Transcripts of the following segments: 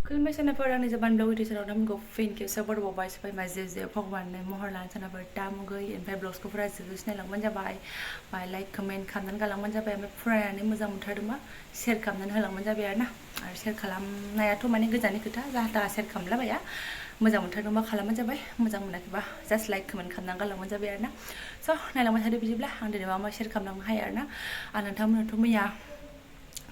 खुलुमबाय सानाफोर आंनि Jobanivlog YouTube नोंखौ फिन खेबसे बरबावबाय सफाय मा जे भगवाननि महर लानो सानाफोर दामुगै ओमफ्राय ब्लग्सखौ फुरा जोबो सिनायलांबानो जाबाय बाय लाइक कमेन्ट खालामनानै गालांबानो जाबाय ओमफ्राय फरायनानै मोजां मोनथारदोंबा शेयार खालामनानै होलांबानो जाबाय आरोना आरो शेयार खालामनायाथ' माने गोजाननि खोथा जाहाथा शेयार खालामलाबाया मोजां मोनथारदोंबा खालामबानो जाबाय मोजां मोनाखैबा जास्ट लाइक कमेन्ट खालामनानै गालांबानो जाबाय आरोना स' नायलांबाय थादो बिदिब्ला आं दिनै मा शेयार खालामलांनो हायो आरोना आं नोंथांमोनहाथ' मैया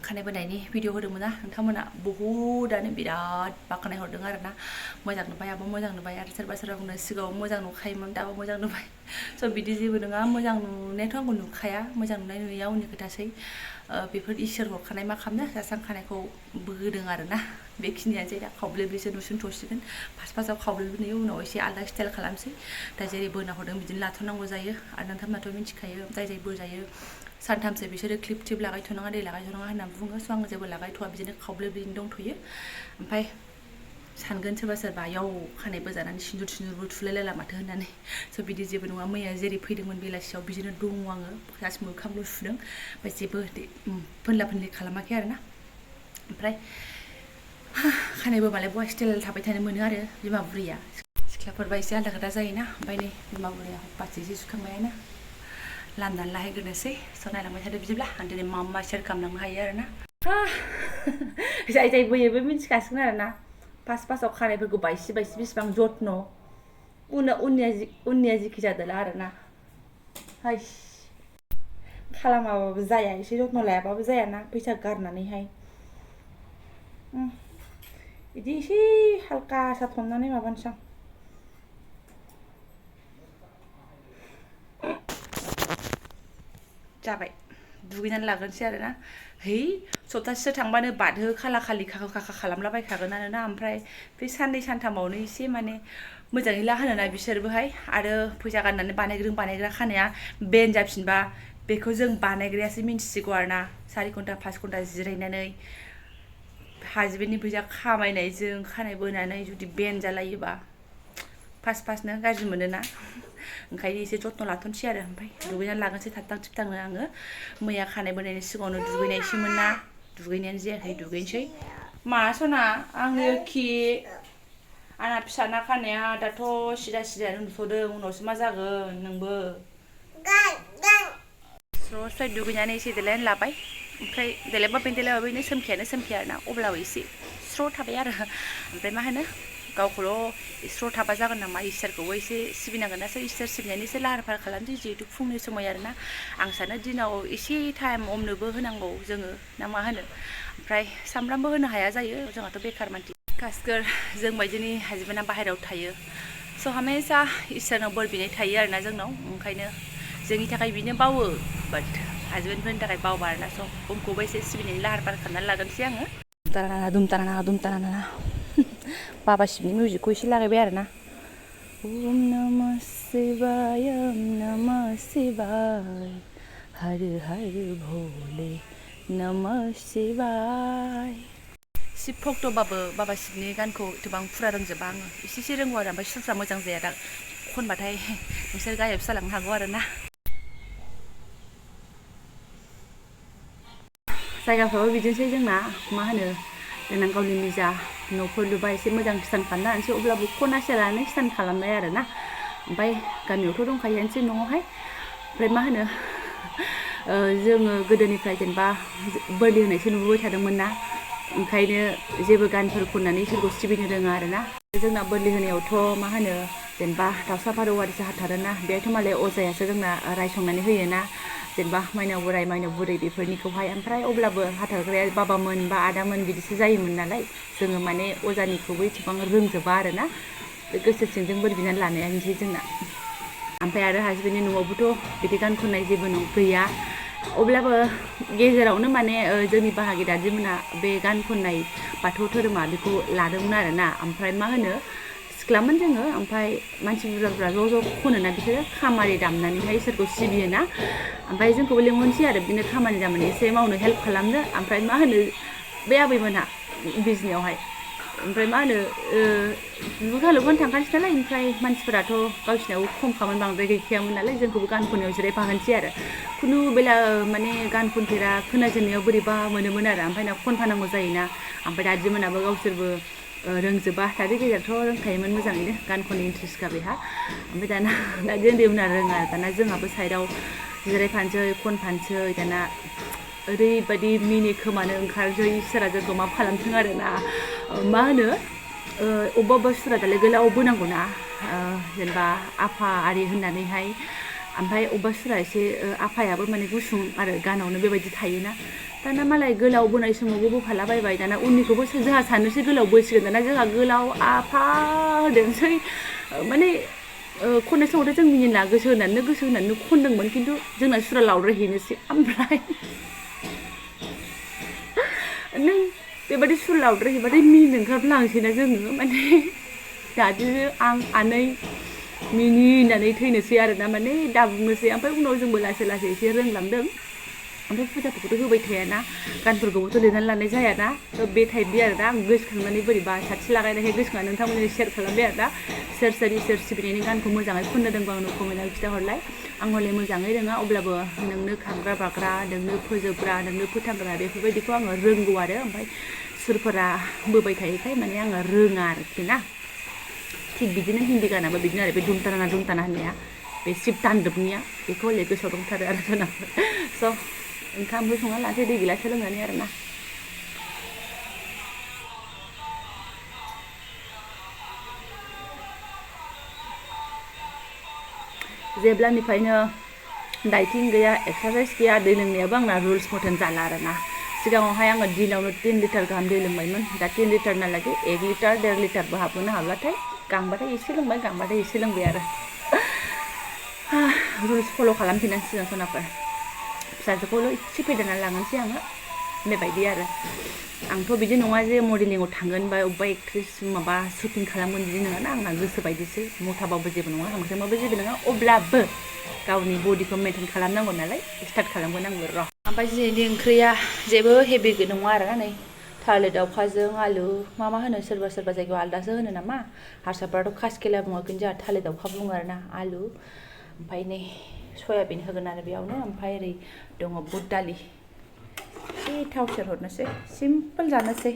खानाय बोनायनि भिडिअ होदोंमोन ना नोंथांमोना बहुदानो बिराद बाख्नाय हरदों आरोना मोजां नुबाय आबो मोजां नुबाय आरो सोरबा सोरबा बुंदों सिगाङाव मोजां नुखायोमोन दाबो मोजां नुबाय स' बिदि जेबो नङा मोजां नुनायाथ' आंबो नुखाया मोजां नुनाय नुयैया उननि खोथासै बेफोर इसोर हरखानाय मा खालामनो दासो आं खानायखौ बोदों आरोना बेखिनियानोसै दा खावब्लेब्लेसो नुसुनथ'सिगोन फार्स्टआव खावब्लेब्लेनि उनाव एसे आलादा स्टाइल खालामसै दा जेरै बोना हरदों बिदिनो लाथ'नांगौ जायो आरो नोंथांमोनाथ' मिथिखायो जाय जाय बोजायो सानथामसो बिसोरो क्लिप टिप लागायथ'नाङा दै लागायथ'नाङा होनना बुङो स' आं जेबो लागायथ'वा बिदिनो खावब्लेब्लेनो दंथ'यो ओमफ्राय सानगोन सोरबा सोरबा आयाव खानाय बोजानानै सिन्दुरबो थुलायलायला माथो होननानै स' बिदि जेबो नङा मैया जेरै फैदोंमोन बेलासियाव बिदिनो दङ आङो जास्ट मोखांल' सुदों ओमफ्राय जेबो फोनला फोनलि खालामाखै आरोना ओमफ्राय खानाय बोबालाय बहा स्टाइल थाबाय थानो मोनो आरो बिमा बुरैया सिख्लाफोरबा एसे आलादा खोथा जायोना ओमफ्राय नै बिमा बुरैया बाथिसे सुखांबायानो लामनानै लाहैग्रोनोसै स' नायलांबाय थादो बिदिब्ला आं दिनै मा शेयार खालामलांनो हायो आरोना जाय जाय बोयोबो मिथिखासिगोन आरोना फार्स्टआव खानायफोरखौ बायसि बेसेबां जत्न उननिया जिखि जादोला आरोना हायस खालामाबाबो जाया एसे जत्न लायाबाबो जायाना फैसा गारनानैहाय बिदि एसे हाल्का साथमनानै माबानोसै आं जाबाय दुगैनानै लाग्रोनोसै आरोना है सप्तासेसो थांबानो बादहो खाला खालि खाखा खालामलाबायखागोनानो ना ओमफ्राय बे साननै सानथामावनो एसे माने मोजाङै ला होनोना बिसोरबोहाय आरो फैसा गारनानै बानायग्रा खानाया बेन जाफिनबा बेखौ जों बानायग्रायासो मिन्थिसिगौ आरोना 4 घन्टा 5 घन्टा जिरायनानै हासबेन्डनि फैसा खामायनायजों खानाय बोनानै जुदि बेन जालायोबा फार्स्टनो गाज्रि मोनोना ओंखायनो एसे जत्न लाथ'नोसै आरो ओमफ्राय दुगैनानै लागोनसै थाबथां थिबथांनो आङो मैया खानाय बोनायनि सिगाङावनो दुगैनायसैमोन ना दुगैनायानो जायाखै दुगैनोसै मा सना आंनो खि आंना फिसाना खानाया दाथ' सिदा सिदायानो नुथ'दों उनावसो मा जागोन नोंबो स्राय दुगैनानै एसे देलायनानै लाबाय ओमफ्राय देलायबाबो बिनो सोमखियानो सोमखिया आरोना अब्लाबो एसे स्र' थाबाय आरो ओमफ्राय मा होनो गावखौल' स्र' थाबा जागोन नामा इसोरखौबो एसे सिबिनांगोन ना इसोर सिबिनायनि एसे लाहार फाहार खालामसै जिहेतु फुंनि समाय आरोना आं सानो दिनाव एसे टाइम अमनोबो होनांगौ जोङो ना मा होनो ओमफ्राय सामफ्रामबो होनो हाया जायो जोंहाथ' बेखार मानसि खासकर जों बायदिनि हासबेन्डआ बाहेरायाव थायो स' हमेशा इसोरनाव बोर बिनाय थायो आरोना जोंनाव ओंखायनो जोंनि थाखाय बिनो बावो बाट हासबेन्डफोरनि थाखाय बावबा आरोना स' उमखौबो एसे सिबिनायनि लाहार फाहार खालामनानै लागोनसै आङो दुमताराना बाबा शिबनि मिउजिकखौ एसे लागायबाय आरोना ओम नमः शिवाय हर हर भोले नमः शिवाय शिब भक्तबाबो बाबा शिबनि गानखौ एथबां फुरा रोंजोबा आङो एसे रोंगौ आरो ओमफ्राय सुरफ्रा मोजां जाया दा खनबाथाय नोंसोर गायब जालांनो हागौ आरोना जायगाफ्राबो बिदिनोसै जोंना मा होनो देनां गावनि निजा न'फोर लुबा एसे मोजां स्टान खालामना लानोसै अब्लाबो खनासे लानानै स्टान खालामनाय आरोना ओमफ्राय गामियावथ' दंखायोआनोसै न'आवहाय ओमफ्राय मा होनो जोङो गोदोनिफ्राय जेनेबा बोलि होनायसो नुबोबाय थादोंमोन ना ओंखायनो जेबो गानफोर खननानै इसोरखौ सिबिनो रोङा आरोना जोंना बोलि होनायावथ' मा होनो जेनेबा दाउसा फारौ आरिसो हाथारोना बेहायथ' मालाय अजायासो जोंना रायसंनानै होयोना जेनेबा माइनाव बोराइ माइनाव बुरै बेफोरनिखौहाय ओमफ्राय अब्लाबो हाथारग्राया बाबामोन बा आदामोन बिदिसो जायोमोन नालाय जोङो माने अजानिखौबो एसेबां रोंजोबा आरोना बे गोसो सिंजों बोर बिनानै लानायानोसै जोंना ओमफ्राय आरो हासबेन्डनि न'आवबोथ' बिदि गान खननाय जेबो गैया अब्लाबो गेजेरावनो माने जोंनि बाहागि दादिमोना बे गान खननाय बाथौ धोरोमा बेखौ लादोंमोन आरोना ओमफ्राय मा होनो सिख्लामोन जोङो ओमफ्राय मानसि बुरजा ज' खनोना बिसोरो खामानि दामनानैहाय इसोरखौ सिबियोना ओमफ्राय जोंखौबो लिंहरनोसै आरो बिदिनो खामानि दामानि एसे मावनो हेल्प खालामनो ओमफ्राय मा होनो बे आबैमोनहा बिजनियावहाय ओमफ्राय मा होनो बिब' थांखानोसै नालाय ओमफ्राय मानसिफोराथ' गावसिनाव खमखामोन बांद्राय गैखायामोन नालाय जोंखौबो गान खननायाव जिरायफाहोनोसै आरो खुनु बेला माने गान खनफेरा खोनाजेननायाव बोरैबा मोनोमोन आरो ओमफ्राय ना खनफानांगौ जायोना ओमफ्राय दादिमोनाबो गावसोरबो रोंजोबा दानि गेजेरावथ' रोंखायोमोन मोजाङैनो गान खननो इन्ट्रेस्टखा बेहा ओमफ्य दाना दादि उन्दैमोना रोङा दाना जोंहाबो साइडआव जिरायफानोसै खनफानोसै दाना ओरैबायदि मिनि खोमानो ओंखारसै इसोरा जोंखौ मा खालामथों आरो ना मा होनो अबेबा सुरा दालाय गोलाव बोनांगौ ना जेनेबा आफा आरि होननानैहाय ओमफ्राय अबेबा सुरा एसे आफायाबो माने गुसुं आरो गानावनो बेबायदि थायोना दाना मालाय गोलाव बोनाय समावबो बोफालाबायबाय दाना उननिखौबो जोंहा साननोसै गोलाव बोसिगोन दाना जोंहा गोलाव आफा होदोंसै माने खननाय समावथ' जों मिनिला गोसो होनानै खनदोंमोन खिन्थु जोंना सुरा लावद्रायहैनोसै ओमफ्राय नों बेबायदि सुर लावद्रायहैबाथाय मिनिनो ओंखारफ्लांसैना जोङो माने दादि आं आनै मिनिनानै थैनोसै आरोना माने दाबुंनोसै ओमफ्राय उनाव जोंबो लासै लासै एसे रोंलांदों ओमफ्राय फुजाफोरखौथ' होबाय थायाना गानफोरखौबोथ' लिरनानै लानाय जायाना बे टाइपनि आरोना आं गोसोखांनानै बोरैबा साथि लागायनायखाय गोसोखांनानै नोंथांमोननो शेयार खालामबाय आरोना सोर इसोर सिबिनायनि गानखौ मोजाङै खननो रोंबा आंनो कमेन्टआव खिन्थाहरलाय आं हले मोजाङै रोङा अब्लाबो नोंनो खांग्रा बाग्रा नोंनो फोजोबग्रा नोंनो फोथांग्रा बेफोरबायदिखौ आङो रोंगौ आरो ओमफ्राय सुरफोरा बोबाय थायोखाय माने आङो रोङा आरोखि ना थिग बिदिनो हिन्दी गानाबो बिदिनो आरो बे दुमताना होननाया बे शिब तान्डबनिया बेखौ हले गोसोआव दंथारो आरो जोंना स' ओंखामबो संना लानोसै दै गिलासो लोंनानै आरोना जेब्लानिफ्रायनो डाइटिं गैया एक्सारसाइज गैया दै लोंनायाबो आंना रुल्स मथन जाला आरोना सिगाङावहाय आङो दिनावनो 3 लिटार गाहाम दै लोंबायमोन दा 3 लिटार नालागै 1 लिटार 1.5 लिटारबो हाबहोनो हाब्लाथाय गांबाथाय एसे लोंबाय गांबाथाय एसे लोंबाय आरो रुल्स फल' खालामफिनांसिगोन सनाफोर फिसाजोखौल' एसे फेदेरनानै लांनोसै आङो बेबायदि आरो आंथ' बिदि नङा जे मडेलिंआव थांगोन बा अबेबा एक्ट्रेस माबा शुटिं खालामगोन बिदि नङाना आंना गोसो बायदिसो मथाबाबो जेबो नङा हांख्रेमाबो जेबो नङा अब्लाबो गावनि बडिखौ मेइनटेन खालामनांगौ नालाय स्टार्ट खालामगोन आंबो र' ओमफ्राय दिनैनि ओंख्रिया जेबो हेभि नङा आरोना नै थालिर दाउखाजों आलु मा होनो सोरबा जायगायाव आलदासो होनो नामा हारसाफ्राथ' खासकेला बुङो खिन्थु जोंहा थालिर दाउखा बुङो आरोना आलु ओमफ्राय नै सयाबिन होगोन आरो बेयावनो ओमफ्राय ओरै दङ बुट दालि एसे थाव सेरहरनोसै सिम्पोल जानोसै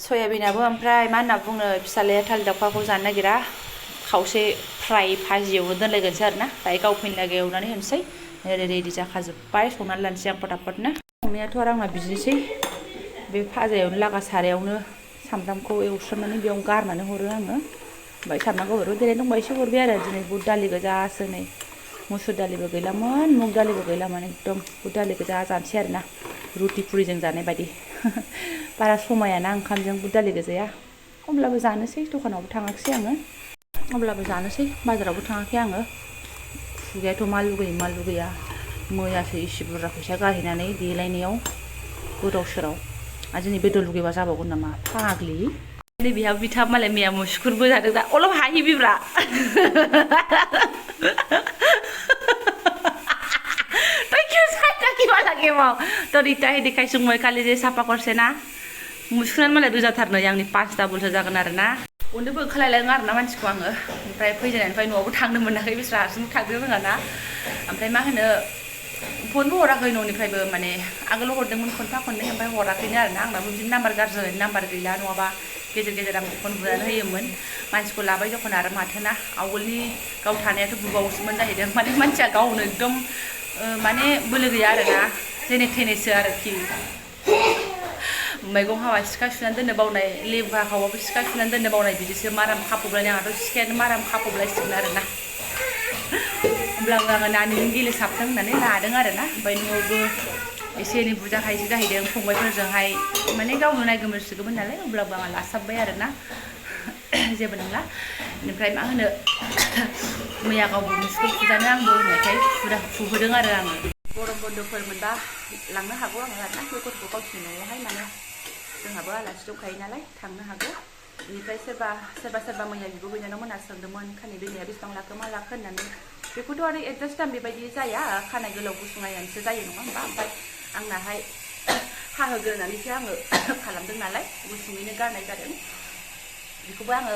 सयाबिनाबो ओमफ्राय मा होनना बुंनो फिसालाया थालिर दाउखाखौ जानो नागिरा खावसे फ्राय भाजि एवनो दोनलायगोनसै आरोना दायो गाव फैनो लागै एवनानै होनोसै रेडि जाखाजोब्बाय संनानै लानोसै आं फटाफटनो संनायाथ' आरो आंना बिदिनोसै बे भाजायावनो लागा सारायावनो सामब्रामखौ एवस्रोमनानै बेयाव गारनानै हरो आङो ओमफ्राय सामब्रामखौ हरो देनाय दंबा एसे हरबाय आरो दिनै बुट दालि गोजासो नै मुसुर दालिबो गैलामोन मुग दालिबो गैलामोन एकदम बुट दालि गोजा जानोसै आरोना रुटि पुरिजों जानाय बायदि बारा समायाना ओंखामजों बुट दालि गोजाया अब्लाबो जानोसै दखानावबो थाङाखिसै आङो अब्लाबो जानोसै बाजारावबो थाङाखै आङो खुगायाथ' मा लुगैया मैयासो इसे बुरजा फैसा गारहैनानै देलायनायाव गोदाव सोराव आरो दिनै बेदर लुगैबा जाबावगोन नामा फाग्लि नै बेहा बिथा मालाय मैया मुसुखुरबो जादों दा अलब हाहि बिब्रा तो रीता है दिखाई सुंग मैं खाली जे साफा करसे ना मुसुखान मालाय रोजाथारनो आंनि 5 डाबलसो जागोन आरोना उन्दैबो ओंखारलायलाङो आरोना मानसिखौ आङो ओमफ्राय फैजेननायनिफ्राय न'आवबो थांनो मोनाखै बिस्रा हारसिं थांनो रोङाना ओमफ्राय मा होनो फनबो हराखै न'निफ्रायबो माने आगोलाव हरदोंमोन खनफा खननै ओमफ्राय हराखैनो आरोना आंनाबो बिदिनो नाम्बार गाज्रि जानायनि नाम्बार गैला नङाबा गेजेर आं फन बुनानै होयोमोन मानसिखौ लाबाय जखन आरो माथोना आवगोलनि गाव थानायाथ' बुबावसोमोन जाहैदों माने मानसिया गावनो एकदम माने बोलो गैया आरोना जेने थेनेसो आरोखि मैगं हाबा सिखा सुनानै दोननो बावनाय लेबु हाखावबाबो सिखा सुनानै दोननो बावनाय बिदिसो माराम खाफबलायनाय आंहाथ' सिखायानो माराम खाफबलायसिगोन आरोना अब्लाबो आङो नानिजों गेलेसाबथों होननानै लादों आरोना ओमफ्राय न'आवबो एसे एनै बुजाखायसो जाहैदों फंबायफोरजोंहाय माने गावनो नायगोमोरसिगौमोन नालाय अब्लाबो आङो लासाबबाय आरोना जेबो नंला बेनिफ्राय मा होनो मैया गावबो मुसुखौ फुजानो आंबो होननायखाय फुहोदों आरो आङो गरम बन्दफोर मोनबा लांनो हागौ आङो आरोना बे गथ'खौ गावसिनि न'आवहाय माने जोंहाबो आलासि दंखायो नालाय थांनो हागौ बेनिफ्राय सोरबा मैया बिब' बिनानाव मोनहा सोंदोंमोन खानाय दैनाया बेसेबां लाखो मा लाखो होननानै बेखौथ' आरो एडजास्ट टाइम बेबायदि जाया खानाय गोलाव गुसुं आयानोसो जायो नङा होमबा ओमफ्राय आंनाहाय हाहोग्रोनानैसो आङो खालामदों नालाय गुसुङैनो गारनाय जादों बेखौबो आङो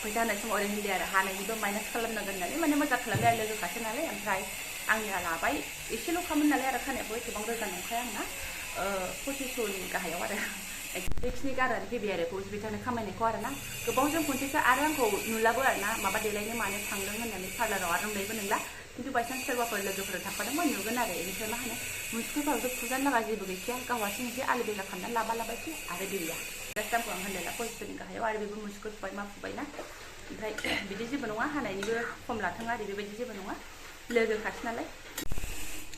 फैसा होनाय समाव ओरैनो होनदों आरो हानायनिबो माइनास खालामनांगोन होननानै माने मोजां खालामबाय आरो लोगोखासो नालाय ओमफ्राय आंनिया लाबाय एसेल'खामोन नालाय आरो खानायाबो एसेबां रोजा नंखाया आंना 2500नि गाहायाव आरो बेखिनि गारनानै फैबाय आरो बिथांनो खामायनायखौ आरो ना गोबावजों खनसेसो आरो आंखौ नुलाबो आरो ना माबा देलायनो मानो थांदों होननानै पार्लाराव आरो नुनायबो नंला खिन्थु बायसान्स सोरबाफोर लोगोफोर थांफादोंबा नुगोन आरो बेनिफ्राय मा होनो मुसुखाफोरावथ' फुजानो लागा जेबो गैखाया गाव हारसिं एसे आलि बेला खालामनानै लाबायसै आरो गैया जास्ट आंखौ आं होनलायला 2500नि गाहायाव आरो बेबो मुसुखा फुबाय मा फुबाय ना ओमफ्राय बिदि जेबो नङा हानायनिबो खम लाथों आरो बेबायदि जेबो नङा लोगोखासो नालाय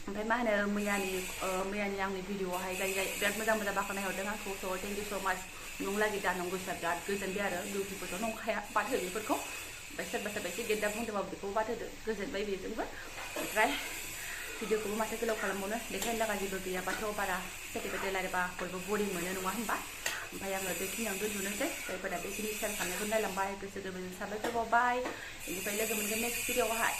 ओमफ्राय मा होनो मैयानि आंनि भिडिअआवहाय जाय बिराद मोजां बाख्नाय हरदों आंखौ स' थेंक इउ स' माच नंलागि दा नंगौ सार बिराद गोजोनबाय आरो बिउटिफोरथ' नंखाया बाद हो बेफोरखौ ओमफ्राय सोरबा एसे गेद्दा बुंदोंबाबो बेखौ बाद होदो गोजोनबाय बेजोंबो ओमफ्राय भिडिअखौबो माथो गोलाव खालामबावनो देखायनो लागा जेबो गैयाबाथ' बारा सेटे रायलायबा बयबो बरिं मोनो नङा होनबा ओमफ्राय आङो बेखिनियावनो दोनथ'नोसै जायफोरा बेखिनि शेयार खालामनायखौ नायलांबाय गोसो गोरबोजों साबायखर बावबाय बेनिफ्राय लोगो मोनगोन नेक्स्ट भिडिअआवहाय